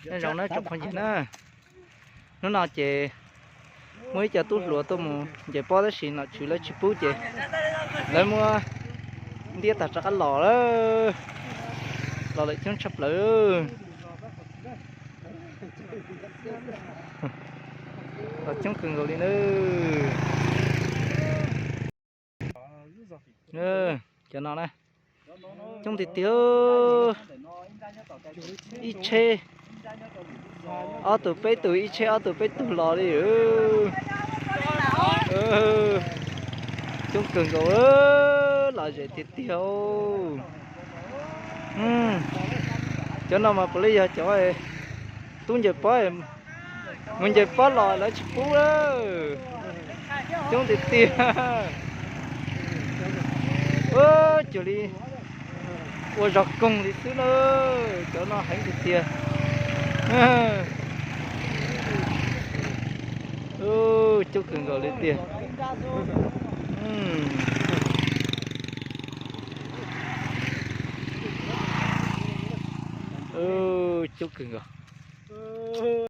Nyob zoo na tsoom phooj ywg na, hnub no ces muaj ib co tub hluas tuaj mus ncaws pob tab sis nom tswv lawv tsis pub ces lawv muab ntiab tag rov qab los lawm. Los lawm coob tshaj plaws. Los coob kawg nkaus li na. Cov no na, coob tiag tiag. Ib tsheb, ob tug peb tug, ib tsheb ob tug peb tug los li. Coob kawg nkaus, lom zem tiag tiag. Cov no mas puav leej yog cov tub ncaws pob, mus ncaws pob los lawv tsis pub lawm. Coob tiag tiag. Cuag li ua zog koog li xwb na. Cov no heev tiag tiag. Coob kawg nkaus li tiag. Coob kawg nkaus.